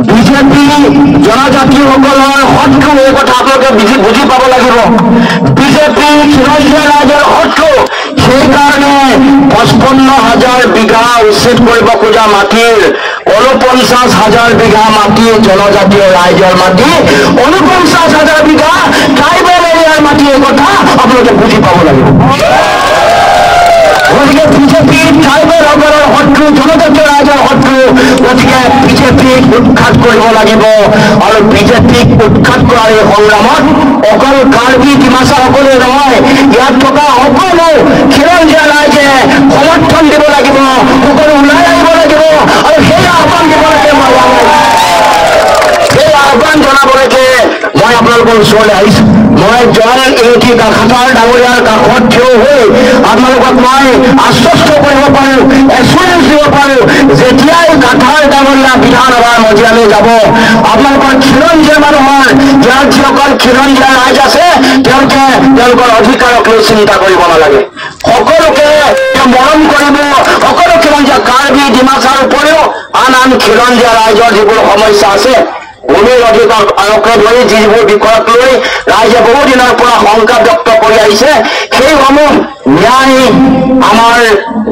BJP জনজাতিসকলৰ শত্ৰু, এই কথা আপোনালোকে বুজি পাব লাগিব। বিজেপি খিলঞ্জীয়া ৰাইজৰ শত্ৰু, সেইকাৰণে 55,000 বিঘা উচ্ছেদ কৰিব খোজা মাটিৰ 49,000 বিঘা মাটি জনজাতীয় ৰাইজৰ মাটি, 49,000 বিঘা ট্ৰাইবেল এৰিয়াৰ মাটি, এই কথা আপোনালোকে বুজি পাব লাগিব। গতিকে বিজেপি ট্ৰাইবেলসকলৰ শত্ৰু, জনজাতীয় ৰাইজৰ শত্ৰু, গতিকে বিজেপিক উৎখাত কৰিব লাগিব। আৰু বিজেপিক উৎখাত কৰাৰ এই সংগ্ৰামত অকল কাৰ্বি ডিমাচাসকলে নহয়, ইয়াত থকা সকলো খিলঞ্জীয়া ৰাইজে সমৰ্থন দিব লাগিব, সকলো ওলাই আহিব লাগিব আৰু সেই আহ্বান দিব লাগে। সেই আহ্বান জনাবলৈকে মই আপোনালোকৰ ওচৰলৈ আহিছো। মই জন ইংতি কাষাৰ ডাঙৰীয়াৰ কাষত থিয় হৈ আপোনালোকক মই আশ্বস্ত কৰিব পাৰোঁ, এচুৰেঞ্চ দিব পাৰোঁ, যেতিয়াই কাঠাৰ ডাঙৰীয়া বিধানসভাৰ মজিয়ালৈ যাব, আপোনালোকৰ খিলঞ্জীয়া মানুহৰ, ইয়াত যিসকল খিলঞ্জীয়া ৰাইজ আছে, তেওঁলোকে তেওঁলোকৰ অধিকাৰক লৈ চিন্তা কৰিব নালাগে। সকলোকে মৰম কৰিব, সকলো খিলঞ্জীয়া কাৰ্বি ডিমাচাৰ উপৰিও আন আন খিলঞ্জীয়া ৰাইজৰ যিবোৰ সমস্যা আছে, ভূমিৰ অধিকাৰকে ধৰি যিবোৰ বিষয়ক লৈ ৰাইজে বহুদিনৰ পৰা শংকা ব্যক্ত কৰি আহিছে, সেইসমূহ ন্যায় আমাৰ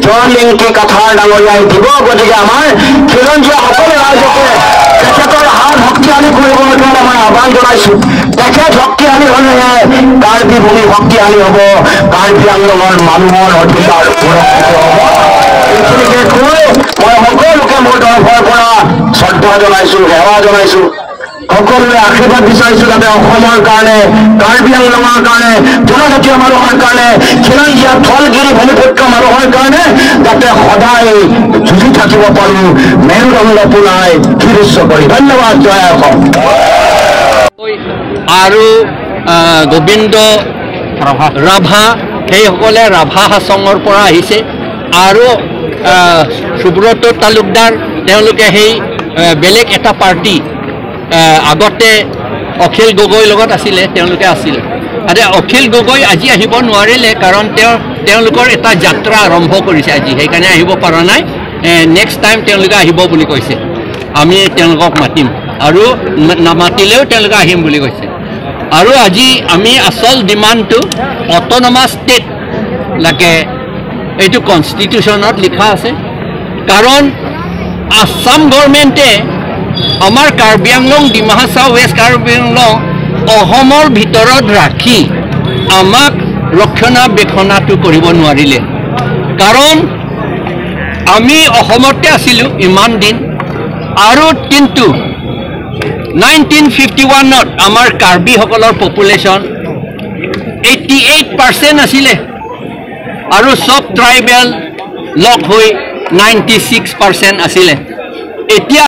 জন ইংতি কাঠাৰ ডাঙৰীয়াই দিব। গতিকে আমাৰ খিলঞ্জীয়া সকলো ৰাইজকে তেখেতৰ হাত শক্তিশালী কৰিবৰ কাৰণে মই আহ্বান জনাইছো। তেখেত শক্তিশালী হলেহে কাৰ্বি ভূমি শক্তিশালী হ'ব, কাৰ্বি আংলঙৰ মানুহৰ অধিকাৰ সুৰক্ষিত হ'ব। এইখিনিকে কৈ মই সকলোকে মোৰ তৰফৰ পৰা শ্ৰদ্ধা জনাইছো, সেৱা জনাইছো, সকলোৰে আশীৰ্বাদ বিচাৰিছো যাতে অসমৰ কাৰণে, কাৰ্বি আংলঙৰ কাৰণে, জনজাতীয় মানুহৰ কাৰণে, খিলঞ্জীয়া থলগিৰি ভূমিপুত্ৰ মানুহৰ কাৰণে যাতে সদায় যুঁজি থাকিব পাৰো, মেৰুদণ্ড পোনাই সুদৃশ্য কৰি। ধন্যবাদ, জয় অসম। আৰু গোবিন্দ ৰাভা, সেইসকলে ৰাভা হাছঙৰ পৰা আহিছে, আৰু সুব্ৰত তালুকদাৰ, তেওঁলোকে সেই বেলেগ এটা পাৰ্টি আগতে অখিল গগৈৰ লগত আছিলে, তেওঁলোকে আছিলে। আৰু অখিল গগৈ আজি আহিব নোৱাৰিলে, কাৰণ তেওঁলোকৰ এটা যাত্ৰা আৰম্ভ কৰিছে আজি, সেইকাৰণে আহিব পৰা নাই। নেক্সট টাইম তেওঁলোকে আহিব বুলি কৈছে, আমি তেওঁলোকক মাতিম, আৰু নামাতিলেও তেওঁলোকে আহিম বুলি কৈছে। আৰু আজি আমি আচল ডিমাণ্ডটো অট'নমাছ ষ্টেট লাগে, এইটো কনষ্টিটিউশ্যনত লিখা আছে। কাৰণ আছাম গভৰ্ণমেণ্টে আমাৰ কাৰ্বি আংলং, ডিমা হাছাও, ৱেষ্ট কাৰ্বি আংলং অসমৰ ভিতৰত ৰাখি আমাক ৰক্ষণাবেক্ষণাটো কৰিব নোৱাৰিলে। কাৰণ আমি অসমতে আছিলোঁ ইমান দিন, আৰু কিন্তু 1951ত আমাৰ কাৰ্বিসকলৰ পপুলেশ্যন 88% আছিলে, আৰু চব ট্ৰাইবেল লগ হৈ 96% আছিলে। এতিয়া